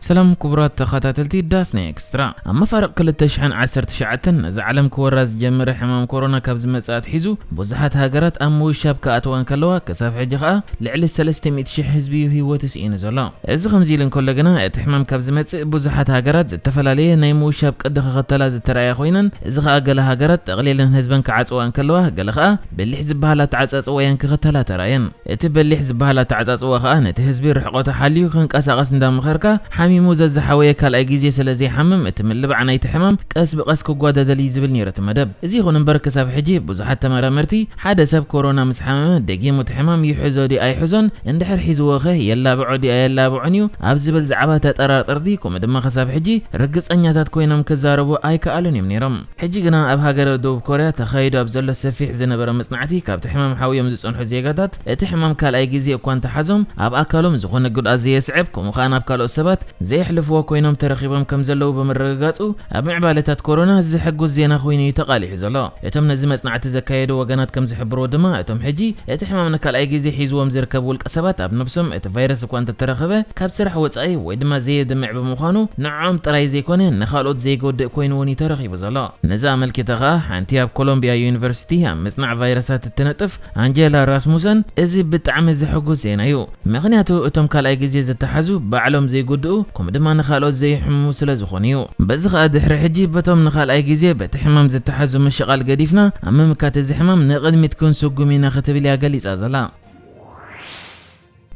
ሰላም ክቡራት ተኸታተልቲ ዳስና ኤክስትራ። ኣብ መፋርቕ ክልተ ሽሕን ዓሰርተ ትሽዓተን ነዚ ዓለም ክወራ ዝጀመረ ሕማም ኮሮና ካብ ዝመጽእ ኣትሒዙ ብዙሓት ሃገራት ኣብ ምውሻብ ክኣትዋ እንከለዋ፣ ክሳብ ሕጂ ከኣ ልዕሊ ሰለስተ ሚእቲ ሽሕ ህዝቢ እዩ ህይወቱ ስኢኑ ዘሎ። እዚ ከምዚ ኢሉ እንከሎ ግና፣ እቲ ሕማም ካብ ዝመጽእ ብዙሓት ሃገራት ዝተፈላለየ ናይ ምውሻብ ቅዲ ክኽተላ ዝተራእያ ኮይነን፣ እዚ ከኣ ገለ ሃገራት ጠቕሊለን ህዝበን ክዓጽዋ እንከለዋ፣ ገለ ከኣ በሊሕ ዝበሃል ኣተዓጻጽዋ እየን ክኽተላ ተራእየን። እቲ በሊሕ ዝበሃል ኣተዓጻጽዋ ከኣ ነቲ ህዝቢ ርሕቐቱ ሓልዩ ክንቀሳቐስ እንዳመኸርካ፣ ሓሚሙ ዘዝሓወየ ካልኣይ ግዜ ስለ ዘይሓምም፣ እቲ ምልባዕ ናይቲ ሕማም ቀስ ብቐስ ክጓዳደል እዩ ዝብል ነይሩ እቲ መደብ። እዚ ይኹን እምበር፣ ክሳብ ሕጂ ብዙሓት ተመራመርቲ፣ ሓደ ሰብ ኮሮና ምስ ሓመመ፣ ደጊሙ እቲ ሕማም ይሕዞ ድዩ ኣይሕዞን፣ እንድሕር ሒዝዎ ኸ የላብዖ ድዩ ኣየላብዖን እዩ ኣብ ዝብል ዛዕባ ተጠራጠርቲ፣ ከምኡ ድማ ክሳብ ሕጂ ርግጸኛታት ኮይኖም ክዛረቡ ኣይከኣሉን እዮም ነይሮም። ሕጂ ግና ኣብ ሃገረ ደቡብ ኮርያ ተኻይዱ ኣብ ዘሎ ሰፊሕ ዝነበረ መጽናዕቲ፣ ካብቲ ሕማም ሓውዮም ዝጸንሑ ዜጋታት፣ እቲ ሕማም ካልኣይ ግዜ እኳ እንተሓዞም፣ ኣብ ኣካሎም ዝኾነ ጉድኣት ዘየስዕብ፣ ከምኡ ኸኣ ናብ ካልኦት ሰባት ዘየሕልፍዎ ኮይኖም ተረኺቦም ከም ዘለዉ ብምርግጋጹ፣ ኣብ ምዕባለታት ኮሮና ዝሕጉስ ዜና ኮይኑ እዩ ተቓሊሑ ዘሎ። እቶም ነዚ መጽናዕቲ ዘካየዱ ወገናት ከም ዝሕብርዎ ድማ፣ እቶም ሕጂ እቲ ሕማም ንካልኣይ ግዜ ሒዝዎም ዝርከቡ ውልቀ ሰባት፣ ኣብ ነብሶም እቲ ቫይረስ እኳ እንተተረኸበ፣ ካብ ስራሕ ወጻኢ ወይ ድማ ዘየድምዕ ብምዃኑ፣ ንዕኦም ጥራይ ዘይኮነ፣ ንኻልኦት ዘይጎድእ ኮይኑ እውን እዩ ተረኺቡ ዘሎ። ነዚ ኣመልኪታ ኸኣ፣ ሓንቲ ኣብ ኮሎምቢያ ዩኒቨርሲቲ ኣብ ምጽናዕ ቫይረሳት እትነጥፍ ኣንጀላ ራስሙሰን፣ "እዚ ብጣዕሚ ዘሕጉስ ዜና እዩ። ምኽንያቱ፣ እቶም ካልኣይ ግዜ ዝተሓዙ ባዕሎም ዘይጉድኡ፣ ከምኡ ድማ ንኻልኦት ዘይሕምሙ ስለ ዝኾኑ እዩ። በዚ ኸኣ ድሕሪ ሕጂ፣ በቶም ንኻልኣይ ግዜ በቲ ሕማም ዝተሓዙ ምሽቓል ገዲፍና፣ ኣብ ምምካት እዚ ሕማም ንቕድሚት ክንስጉም ኢና" ክትብል እያ ገሊጻ ዘላ።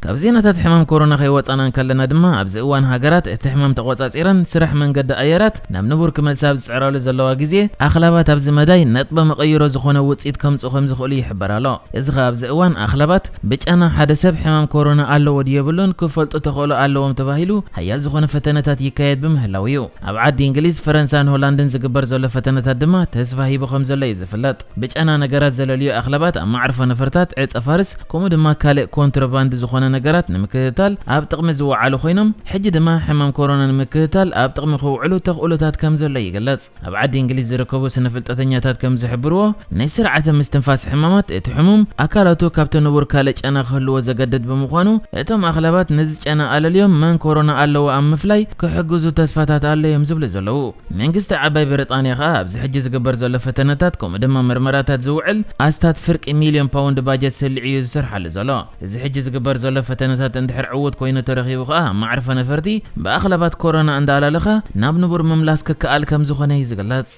ካብ ዜናታት ሕማም ኮሮና ከይወጻና እንከለና ድማ፣ ኣብዚ እዋን ሃገራት እቲ ሕማም ተቖጻጺረን ስራሕ መንገዲ ኣየራት ናብ ንቡር ክመልሳ ኣብ ዝጽዕራሉ ዘለዋ ግዜ፣ ኣኽላባት ኣብዚ መዳይ ነጥበ መቐይሮ ዝኾነ ውጽኢት ከምጽኡ ከም ዝኽእሉ ይሕበር ኣሎ። እዚ ኸኣ ኣብዚ እዋን ኣኽላባት ብጨና ሓደ ሰብ ሕማም ኮሮና ኣለዎ ድዩ የብሉን ክፈልጡ ተኽእሎ ኣለዎም ተባሂሉ ሓያል ዝኾነ ፈተነታት ይካየድ ብምህላው እዩ። ኣብ ዓዲ እንግሊዝ፣ ፈረንሳን ሆላንድን ዝግበር ዘሎ ፈተነታት ድማ ተስፋ ሂቡ ከም ዘሎ እዩ ዝፍለጥ። ብጨና ነገራት ዘለልዮ ኣኽላባት ኣብ መዓርፎ ነፈርታት፣ ዕጸ ፋርስ፣ ከምኡ ድማ ካልእ ኮንትሮባንድ ዝኾነ ነገራት ንምክትታል ኣብ ጥቕሚ ዝወዓሉ ኮይኖም፣ ሕጂ ድማ ሕማም ኮሮና ንምክትታል ኣብ ጥቕሚ ክውዕሉ ተኽእሎታት ከም ዘሎ ይግለጽ። ኣብ ዓዲ እንግሊዝ ዝርከቡ ስነ ፍልጠተኛታት ከም ዝሕብርዎ፣ ናይ ስርዓተ ምስትንፋስ ሕማማት እቲ ሕሙም ኣካላቱ ካብቲ ንቡር ካልእ ጨና ክህልዎ ዘገድድ ብምዃኑ፣ እቶም ኣኽላባት ነዚ ጨና ኣለልዮም መን ኮሮና ኣለዎ ኣብ ምፍላይ ክሕግዙ ተስፋታት ኣሎ እዮም ዝብሉ ዘለዉ። መንግስቲ ዓባይ ብሪጣንያ ኸኣ ኣብዚ ሕጂ ዝግበር ዘሎ ፈተነታት ከምኡ ድማ መርመራታት ዝውዕል ኣስታት ፍርቂ ሚልዮን ፓውንድ ባጀት ሰሊዑ እዩ ዝሰርሓሉ ዘሎ። እዚ ሕጂ ዝግበር ዘሎ ፈተነታት እንድሕር ዕዉት ኮይኑ ተረኺቡ ኸኣ፣ መዕርፎ ነፈርቲ ብኣኽላባት ኮሮና እንዳኣላለኸ ናብ ንቡር ምምላስ ክከኣል ከም ዝኾነ እዩ ዝግለጽ።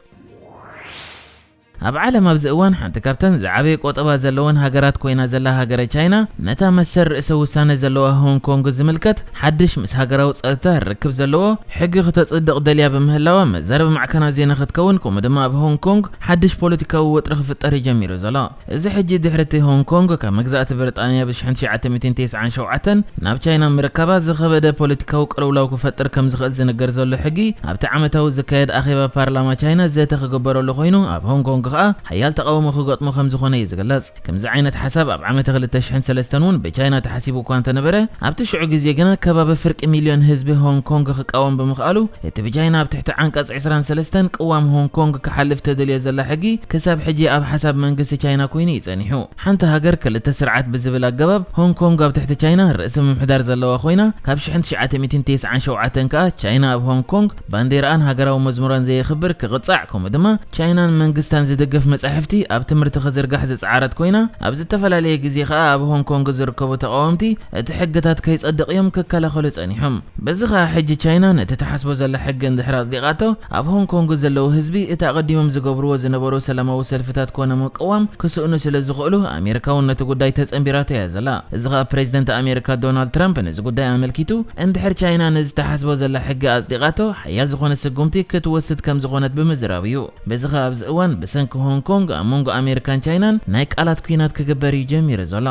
ኣብ ዓለም ኣብዚ እዋን ሓንቲ ካብተን ዝዓበየ ቆጠባ ዘለወን ሃገራት ኮይና ዘላ ሃገረ ቻይና፣ ነታ መሰል ርእሰ ውሳነ ዘለዋ ሆንግ ኮንግ ዝምልከት ሓድሽ ምስ ሃገራዊ ጸጥታ ርክብ ዘለዎ ሕጊ ክተጽድቕ ደልያ ብምህላዋ፣ መዛረቢ ማዕከናት ዜና ክትከውን፣ ከምኡ ድማ ኣብ ሆንግ ኮንግ ሓድሽ ፖለቲካዊ ወጥሪ ክፍጠር እዩ ጀሚሩ ዘሎ። እዚ ሕጂ ድሕሪ እቲ ሆንግ ኮንግ ካብ መግዛእቲ ብሪጣንያ ብ ሽሕን ትሽዓተ ሚእትን ተስዓን ሸውዓተን ናብ ቻይና ምርካባ ዝኸበደ ፖለቲካዊ ቅልውላው ክፈጥር ከም ዝኽእል ዝንገር ዘሎ ሕጊ፣ ኣብቲ ዓመታዊ ዝካየድ ኣኼባ ፓርላማ ቻይና ዘተ ክግበረሉ ኮይኑ፣ ኣብ ሆንግ ኮንግ ከኣ ሓያል ተቓውሞ ክገጥሞ ከም ዝኾነ እዩ ዝግለጽ። ከምዚ ዓይነት ሓሳብ ኣብ ዓመተ ክልተ ሽሕን ሰለስተን እውን ብቻይና ተሓሲቡ እኳ እንተነበረ፣ ኣብቲ ሽዑ ግዜ ግና ከባቢ ፍርቂ ሚልዮን ህዝቢ ሆንግ ኮንግ ክቃወም ብምኽኣሉ፣ እቲ ብቻይና ኣብ ትሕቲ ዓንቀጽ ዕስራን ሰለስተን ቅዋም ሆንግ ኮንግ ክሓልፍ ተደልዮ ዘላ ሕጊ ክሳብ ሕጂ ኣብ ሓሳብ መንግስቲ ቻይና ኮይኑ እዩ ጸኒሑ። ሓንቲ ሃገር ክልተ ስርዓት ብዝብል ኣገባብ፣ ሆንግ ኮንግ ኣብ ትሕቲ ቻይና ርእሰ ምምሕዳር ዘለዋ ኮይና፣ ካብ ሽሕን ትሽዓተ ሚእትን ተስዓን ሸውዓተን ከኣ ቻይና ኣብ ሆንግ ኮንግ ባንዴራኣን ሃገራዊ መዝሙራን ዘየኽብር ክቕጻዕ፣ ከምኡ ድማ ቻይናን መንግስታን ዝድግፍ መጻሕፍቲ ኣብ ትምህርቲ ክዝርጋሕ ዝጸዓረት ኮይና፣ ኣብ ዝተፈላለየ ግዜ ከኣ ኣብ ሆንግ ኮንግ ዝርከቡ ተቓወምቲ እቲ ሕግታት ከይጸድቕ እዮም ክከላኸሉ ጸኒሖም። በዚ ከኣ ሕጂ ቻይና ነቲ ትሓስቦ ዘላ ሕጊ እንድሕር ኣጽዲቓቶ፣ ኣብ ሆንግ ኮንግ ዘለዉ ህዝቢ እቲ ኣቐዲሞም ዝገብርዎ ዝነበሩ ሰላማዊ ሰልፍታት ኮነ ምቅዋም ክስእኑ ስለ ዝኽእሉ፣ ኣሜሪካ እውን ነቲ ጉዳይ ተጸንቢራቶ እያ ዘላ። እዚ ከኣ ፕሬዚደንት ኣሜሪካ ዶናልድ ትራምፕ ነዚ ጉዳይ ኣመልኪቱ፣ እንድሕር ቻይና ነዚ ትሓስቦ ዘላ ሕጊ ኣጽዲቓቶ፣ ሓያል ዝኾነ ስጉምቲ ክትወስድ ከም ዝኾነት ብምዝራብ እዩ። በዚ ከኣ ኣብዚ እዋን ብሰንኪ ሆንግ ኮንግ ኣብ መንጎ ኣሜሪካን ቻይናን ናይ ቃላት ኲናት ክግበር እዩ ጀሚሩ ዘሎ።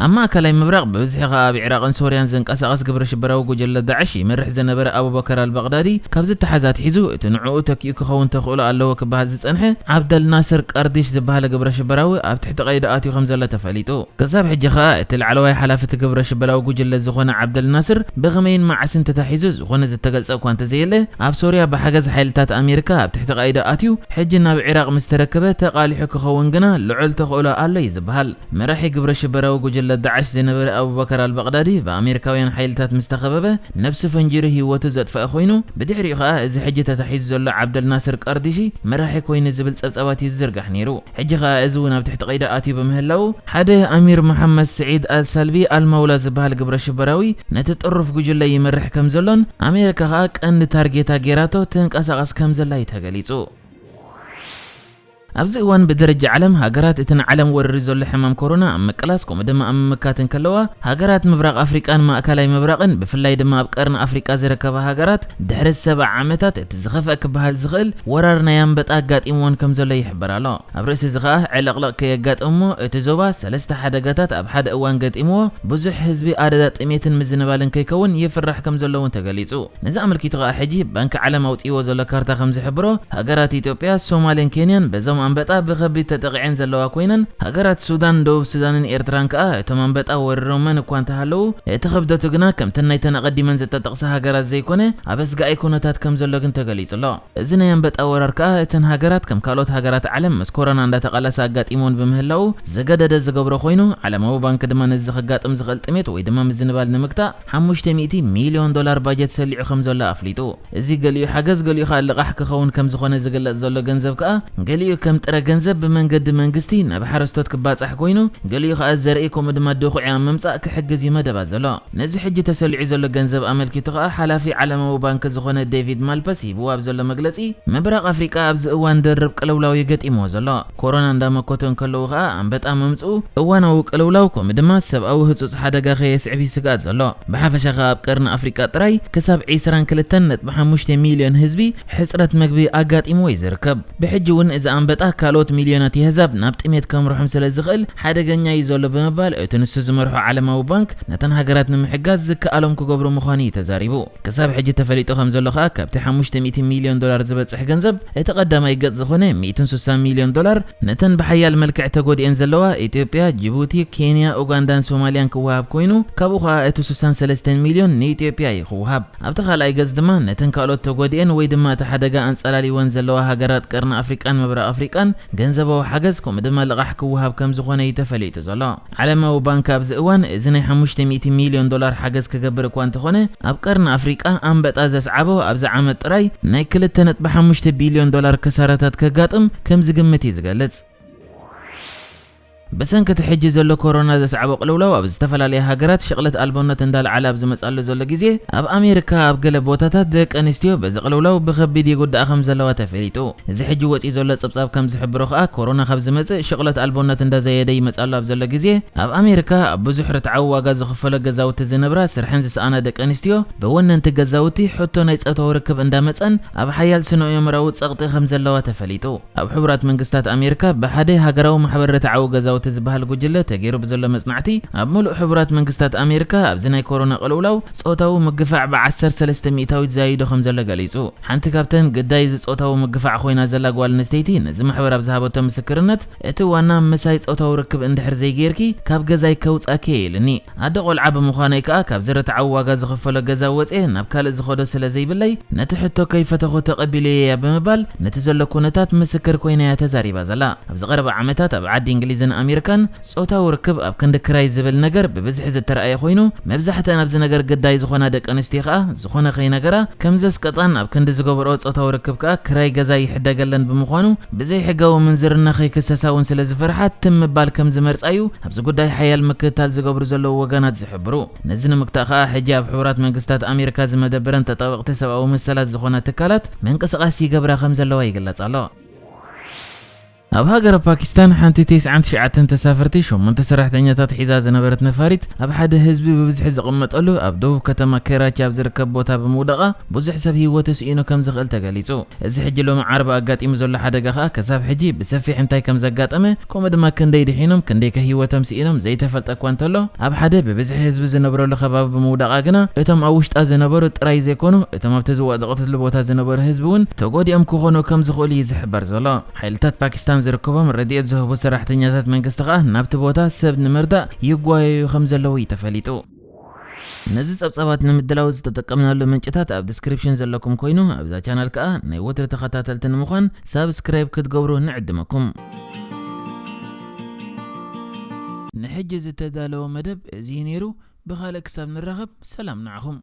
ኣብ ማእከላይ ምብራቕ፣ ብብዝሒ ከኣ ኣብ ዒራቕን ሶርያን ዝንቀሳቐስ ግብረ ሽበራዊ ጉጅለ ዳዕሽ ይመርሕ ዝነበረ ኣቡበከር ኣልባቕዳዲ ካብ ዝተሓዝ ኣትሒዙ፣ እቲ ንዕኡ ተኪኡ ክኸውን ተኽእሎ ኣለዎ ክበሃል ዝጸንሐ ዓብደል ናስር ቀርዲሽ ዝበሃል ግብረ ሽበራዊ ኣብ ትሕቲ ቀይዲ ኣትዩ ከም ዘሎ ተፈሊጡ። ክሳብ ሕጂ ከኣ እቲ ላዕለዋይ ሓላፊ እቲ ግብረ ሽበራዊ ጉጅለ ዝኾነ ዓብደል ናስር ብኸመይን መዓስን ተታሒዙ ዝኾነ ዝተገልጸ እኳ እንተዘየለ፣ ኣብ ሶርያ ብሓገዝ ሓይልታት ኣሜሪካ ኣብ ትሕቲ ቀይዲ ኣትዩ፣ ሕጂ ናብ ዒራቕ ምስ ተረከበ ተቓሊሑ ክኸውን ግና ልዑል ተኽእሎ ኣሎ እዩ ዝበሃል። መራሒ ግብረ ሽበራዊ ጉጅለ ዳዕሽ ዝነበረ ኣቡበከር ኣልባቕዳዲ ብኣሜሪካውያን ሓይልታት ምስ ተኸበበ፣ ነብሱ ፈንጂሩ ህይወቱ ዘጥፈአ ኮይኑ፣ ብድሕሪኡ ኸኣ እዚ ሕጂ ተታሒዙ ዘሎ ዓብደል ናስር ቀርዲሺ መራሒ ኮይኑ ዝብል ጸብጻባት እዩ ዝዝርጋሕ ነይሩ። ሕጂ ኸኣ እዚ እውን ኣብ ትሕቲ ቀይዲ ኣትዩ ብምህላው፣ ሓደ ኣሚር መሓመድ ስዒድ ኣልሳልቢ ኣልማውላ ዝበሃል ግብረ ሽበራዊ ነቲ ጥሩፍ ጉጅለ ይመርሕ ከም ዘሎን ኣሜሪካ ኸኣ ቀንዲ ታርጌታ ጌራቶ ትንቀሳቐስ ከም ዘላ እዩ ተገሊጹ። ኣብዚ እዋን ብደረጃ ዓለም ሃገራት እቲ ንዓለም ወሪሩ ዘሎ ሕማም ኮሮና ኣብ ምቅላስ ከምኡ ድማ ኣብ ምምካት እንከለዋ፣ ሃገራት ምብራቕ ኣፍሪቃን ማእከላይ ምብራቕን ብፍላይ ድማ ኣብ ቀርኒ ኣፍሪቃ ዝርከባ ሃገራት ድሕሪ ሰብዓ ዓመታት እቲ ዝኸፍአ ክበሃል ዝኽእል ወራር ናይ ኣንበጣ ኣጋጢምዎን ከም ዘሎ ይሕበር ኣሎ። ኣብ ርእሲ እዚ ኸኣ ዕልቕልቕ ከየጋጥም እሞ እቲ ዞባ ሰለስተ ሓደጋታት ኣብ ሓደ እዋን ገጢምዎ ብዙሕ ህዝቢ ኣደዳ ጥሜትን ምዝንባልን ከይከውን ይፍራሕ ከም ዘሎ እውን ተገሊጹ። ነዚ ኣመልኪቱ ኸኣ ሕጂ ባንኪ ዓለም ኣውጺእዎ ዘሎ ካርታ ከም ዝሕብሮ፣ ሃገራት ኢትዮጵያ፣ ሶማልን ኬንያን በዞም ኣንበጣ ብኸቢድ ተጠቒዐን ዘለዋ ኮይነን፣ ሃገራት ሱዳን፣ ደቡብ ሱዳንን ኤርትራን ከኣ እቶም ኣንበጣ ወሪሮመን እኳ እንተሃለዉ፣ እቲ ክብደቱ ግና ከምተን ናይተን ኣቐዲመን ዝተጠቕሳ ሃገራት ዘይኮነ፣ ኣብ ኣስጋኢ ኩነታት ከም ዘሎ ግን ተገሊጹ ኣሎ። እዚ ናይ ኣንበጣ ወራር ከኣ እተን ሃገራት ከም ካልኦት ሃገራት ዓለም ምስ ኮሮና እንዳተቓለሳ ኣጋጢሞን ብምህላዉ ዘገደደ ዝገብሮ ኮይኑ፣ ዓለማዊ ባንክ ድማ ነዚ ከጋጥም ዝኽእል ጥሜት ወይ ድማ ምዝንባል ንምግታእ ሓሙሽተ ሚእቲ ሚልዮን ዶላር ባጀት ሰሊዑ ከም ዘሎ ኣፍሊጡ። እዚ ገሊኡ ሓገዝ፣ ገሊኡ ከኣ ልቓሕ ክኸውን ከም ዝኾነ ዝግለጽ ዘሎ ገንዘብ ከኣ፣ ገሊኡ ከም ጥረ ገንዘብ ብመንገዲ መንግስቲ ናብ ሓረስቶት ክባጻሕ ኮይኑ፣ ገሊኡ ከኣ ዘርኢ ከምኡ ድማ ድኹዒ ኣብ ምምጻእ ክሕግዝ እዩ መደባት ዘሎ። ነዚ ሕጂ ተሰሊዑ ዘሎ ገንዘብ ኣመልኪቱ ከኣ፣ ሓላፊ ዓለማዊ ባንክ ዝኾነ ዴቪድ ማልፐስ ሂብዎ ኣብ ዘሎ መግለጺ፣ ምብራቕ ኣፍሪቃ ኣብዚ እዋን ደርብ ቅልውላው እዩ ገጢምዎ ዘሎ። ኮሮና እንዳመከቱ እንከለዉ ከኣ ኣንበጣ ምምጽኡ እዋናዊ ቅልውላው ከምኡ ድማ ሰብኣዊ ህጹጽ ሓደጋ ከየስዕብ እዩ ስግኣት ዘሎ። ብሓፈሻ ከኣ ኣብ ቀርኒ ኣፍሪቃ ጥራይ ክሳብ ዒስራን ክልተን ነጥቢ ሓሙሽተ ሚልዮን ህዝቢ ሕጽረት መግቢ ኣጋጢምዎ እዩ ዝርከብ። ብሕጂ እውን እዚ ኣንበጣ ካልኦት ሚልዮናት የህዛብ ናብ ጥሜት ከምርሖም ስለ ዝኽእል ሓደገኛ እዩ ዘሎ ብምባል እቲ ንሱ ዝመርሖ ዓለማዊ ባንክ ነተን ሃገራት ንምሕጋዝ ዝከኣሎም ክገብሩ ምዃኑ እዩ ተዛሪቡ። ክሳብ ሕጂ ተፈሊጡ ከም ዘሎ ከኣ፣ ካብቲ ሓሙሽተ ሚእቲ ሚልዮን ዶላር ዝበጽሕ ገንዘብ፣ እቲ ቀዳማይ ገጽ ዝኾነ ሚእትን ስሳን ሚልዮን ዶላር ነተን ብሓያል መልክዕ ተጎዲኤን ዘለዋ ኢትዮጵያ፣ ጅቡቲ፣ ኬንያ፣ ኡጋንዳን ሶማልያን ክወሃብ ኮይኑ፣ ካብኡ ከኣ እቲ ስሳን ሰለስተን ሚልዮን ንኢትዮጵያ እዩ ክወሃብ። ኣብቲ ካልኣይ ገጽ ድማ ነተን ካልኦት ተጎዲኤን ወይ ድማ እቲ ሓደጋ ኣንጸላልይወን ዘለዋ ሃገራት ቀርኒ ኣፍሪቃን ምብራቕ ኣፍሪቃን ገንዘባዊ ሓገዝ ከምኡ ድማ ልቓሕ ክወሃብ ከም ዝኾነ እዩ ተፈሊጡ ዘሎ። ዓለማዊ ባንክ ኣብዚ እዋን እዚ ናይ ሓሙሽተ ሚእቲ ሚልዮን ዶላር ሓገዝ ክገብር እኳ እንተኾነ፣ ኣብ ቀርኒ ኣፍሪቃ ኣንበጣ ዘስዓቦ ኣብዚ ዓመት ጥራይ ናይ ክልተ ነጥቢ ሓሙሽተ ቢልዮን ዶላር ክሳራታት ከጋጥም ከም ዝግምት እዩ ዝገልጽ። ብሰንኪ እቲ ሕጂ ዘሎ ኮሮና ዘስዓቦ ቅልውላው ኣብ ዝተፈላለያ ሃገራት ሽቕለት ኣልቦነት እንዳልዓለ ኣብ ዝመጻሉ ዘሎ ግዜ፣ ኣብ ኣሜሪካ ኣብ ገለ ቦታታት ደቂ ኣንስትዮ በዚ ቅልውላው ብኸቢድ ይጉዳኣ ከም ዘለዋ ተፈሊጡ። እዚ ሕጂ ወጺኡ ዘሎ ጸብጻብ ከም ዝሕብሮ ከኣ፣ ኮሮና ካብ ዝመጽእ ሽቕለት ኣልቦነት እንዳዘየደ ይመጽእ ኣሎ ኣብ ዘሎ ግዜ፣ ኣብ ኣሜሪካ ኣብ ብዙሕ ርትዓዊ ዋጋ ዝኽፈሎ ገዛውቲ ዝነብራ ስርሐን ዝሰኣና ደቂ ኣንስትዮ ብወነንቲ ገዛውቲ ሕቶ ናይ ጾታዊ ርክብ እንዳመጸን ኣብ ሓያል ስነ-ኣእምራዊ ጸቕጢ ከም ዘለዋ ተፈሊጡ። ኣብ ሕቡራት መንግስታት ኣሜሪካ ብሓደ ሃገራዊ ማሕበር ርትዓዊ ገዛውቲ ዝበሃል ጉጅለ ተገይሩ ብዘሎ መጽናዕቲ፣ ኣብ ምሉእ ሕቡራት መንግስታት ኣሜሪካ ኣብዚ ናይ ኮሮና ቅልውላው ጾታዊ ምግፋዕ ብዓሰርተ ሰለስተ ሚእታዊት ዛይዱ ከም ዘሎ ገሊጹ። ሓንቲ ካብተን ግዳይ እዚ ጾታዊ ምግፋዕ ኮይና ዘላ ጓል ኣንስተይቲ ነዚ ማሕበር ኣብ ዝሃበቶ ምስክርነት፣ እቲ ዋና ምሳይ ጾታዊ ርክብ እንድሕር ዘይገይርኪ ካብ ገዛይ ከውጻኪ እየ ኢሉኒ። ኣደ ቆልዓ ብምዃነይ ከኣ ካብዚ ርትዓዊ ዋጋ ዝኽፈሎ ገዛ ወጽየ ናብ ካልእ ዝኸዶ ስለ ዘይብለይ፣ ነቲ ሕቶ ከይፈተኹ ተቐቢለዮ እያ ብምባል ነቲ ዘሎ ኩነታት ምስክር ኮይና እያ ተዛሪባ ዘላ። ኣብዚ ቀረባ ዓመታት ኣብ ዓዲ እንግሊዝን ኣሜሪካን ጾታዊ ርክብ ኣብ ክንዲ ክራይ ዝብል ነገር ብብዝሒ ዝተረኣየ ኮይኑ፣ መብዛሕተን ኣብዚ ነገር ግዳይ ዝኾና ደቂ ኣንስትዮ ከኣ ዝኾነ ከይነገራ ከም ዘስቀጣን ኣብ ክንዲ ዝገብርኦ ጾታዊ ርክብ ከኣ ክራይ ገዛ ይሕደገለን ብምዃኑ ብዘይሕጋዊ ምንዝርና ከይክሰሳ እውን ስለ ዝፈርሓ ትም ምባል ከም ዝመርጻ እዩ ኣብዚ ጉዳይ ሓያል ምክትታል ዝገብሩ ዘለዉ ወገናት ዝሕብሩ። ነዚ ንምግታእ ከኣ ሕጂ ኣብ ሕቡራት መንግስታት ኣሜሪካ ዝመደበረን ተጣበቕቲ ሰብኣዊ መሰላት ዝኾና ትካላት ምንቅስቓስ ይገብራ ከም ዘለዋ ይግለጽ ኣሎ። ኣብ ሃገረ ፓኪስታን ሓንቲ ተስዓን ትሽዓተን ተሳፈርቲ ሸሞንተ ሰራሕተኛታት ሒዛ ዝነበረት ነፋሪት ኣብ ሓደ ህዝቢ ብብዝሒ ዝቕመጠሉ ኣብ ደቡብ ከተማ ኬራቺ ኣብ ዝርከብ ቦታ ብምውደቓ ብዙሕ ሰብ ህይወቱ ስኢኑ ከም ዝኽእል ተገሊጹ። እዚ ሕጂ ሎሚ ዓርቢ ኣጋጢሙ ዘሎ ሓደጋ ከኣ ክሳብ ሕጂ ብሰፊሕ እንታይ ከም ዘጋጠመ፣ ከምኡ ድማ ክንደይ ድሒኖም፣ ክንደይ ከ ህይወቶም ስኢኖም ዘይተፈልጠ እኳ እንተሎ፣ ኣብ ሓደ ብብዝሒ ህዝቢ ዝነብረሉ ከባቢ ብምውዳቓ ግና እቶም ኣብ ውሽጣ ዝነበሩ ጥራይ ዘይኮኑ፣ እቶም ኣብቲ ዝወደቐትሉ ቦታ ዝነበሩ ህዝቢ እውን ተጎዲኦም ክኾኑ ከም ዝኽእሉ እዩ ዝሕበር ዘሎ። ሓይልታት ፓኪስታን ዝርከቦም ረድኤት ዝህቡ ሰራሕተኛታት መንግስቲ ከኣ ናብቲ ቦታ ሰብ ንምርዳእ ይጓየዩ ከም ዘለዉ እዩ ተፈሊጡ። ነዚ ጸብጻባት ንምድላው ዝተጠቀምናሉ ምንጭታት ኣብ ዲስክሪፕሽን ዘለኩም ኮይኑ፣ ኣብዛ ቻናል ከኣ ናይ ወትሪ ተኸታተልቲ ንምዃን ሳብስክራይብ ክትገብሩ ንዕድመኩም። ሕጂ ዝተዳለወ መደብ እዚ ነይሩ። ብኻልእ ክሳብ ንራኸብ ሰላም ንዓኹም።